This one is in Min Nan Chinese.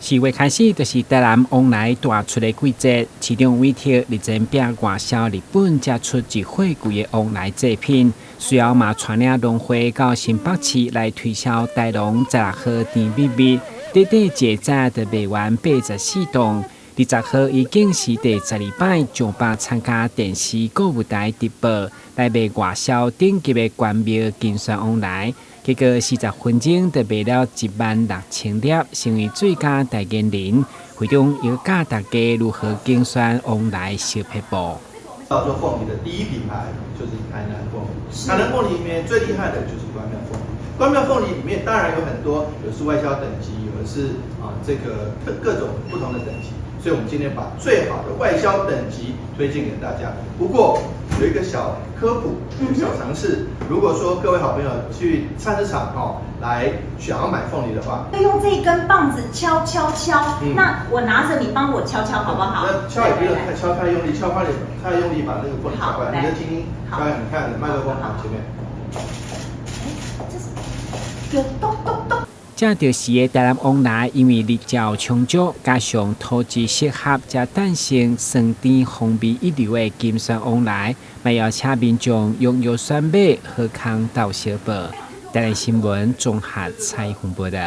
4月開始就是台南旺梨大出的季節，市長委託日前拼外銷日本，才出一貨櫃的旺梨製品。隨後嘛帶領農會到新北市來推銷台農16號甜蜜蜜，短短一早就賣完84棟。20號已經是第12擺上百參加電視購物台直播來賣外銷頂級的關廟金萱旺梨，結果40分鐘就賣了16,000粒，成為最佳代言人。會中又教大家如何揀選旺梨小撇步。叫做鳳梨的第一品牌就是台南鳳梨，台南鳳梨裡面最厲害的就是關廟鳳梨。關廟鳳梨裡面當然有很多，有是外銷等級，有的是啊這個各各種不同的等級。所以，我們今天把最好的外銷等級推薦給大家。不過有一個小科普、小常識，如果說各位好朋友去菜市場哦，來想要買鳳梨的話，用這一根棒子敲敲敲。那我拿着，你幫我敲敲好不好？那敲也不用太敲太用力，敲快點，太用力把那個鳳梨敲壞。你就輕輕敲，你看麥克風好前面。這是有咚咚咚。這就是的台南旺梨，因為日照充足，加上土質適合，才誕生酸甜風味一流的金萱旺梨，嘛邀請民眾踴躍選買，好康鬥相報。台南新聞綜合採訪報道。